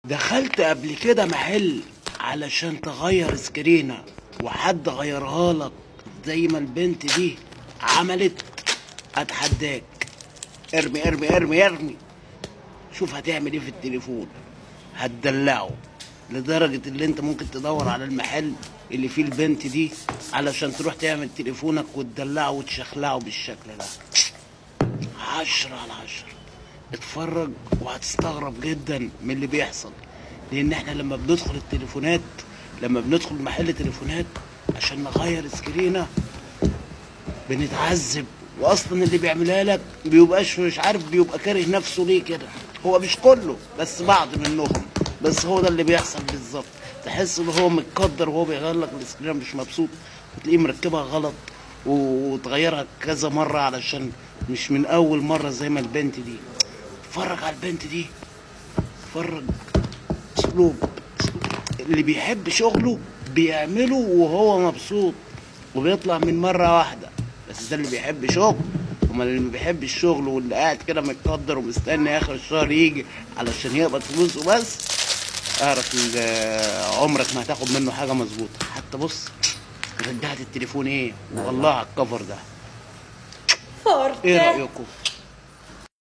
دخلت قبل كده محل علشان تغير سكرينة وحد غيرها لك زي ما البنت دي عملت؟ اتحداك، ارمي ارمي ارمي ارمي، شوف هتعمل ايه في التليفون. هتدلعه لدرجة اللي انت ممكن تدور على المحل اللي فيه البنت دي علشان تروح تعمل تليفونك وتدلعه وتشخلعه بالشكل ده. 10 على 10. اتفرج وهتستغرب جدا من اللي بيحصل، لان احنا لما بندخل التليفونات، لما بندخل محل تليفونات عشان نغير سكرينة بنتعذب، واصلا اللي بيعملها لك بيبقاش مش عارف، بيبقى كاره نفسه ليه كده. هو مش كله بس بعض منهم، بس هو ده اللي بيحصل بالظبط. تحس ان هو متقدر وهو بيغير لك السكرين، مش مبسوط، وتلاقيه مركبها غلط وتغيرها كذا مرة علشان مش من اول مرة زي ما البنت دي. اتفرج على البنت دي، اتفرج. اسلوب اللي بيحب شغله بيعمله وهو مبسوط وبيطلع من مرة واحدة، بس ده اللي بيحب شغل. امال اللي ما بيحبش الشغل واللي قاعد كده متقدر ومستني اخر الشهر يجي علشان يقبض فلوسه بس، اعرف ان عمرك ما هتاخد منه حاجة مظبوطة. حتى بص رجعت التليفون ايه والله على الكفر ده. Forte. ايه رأيكم؟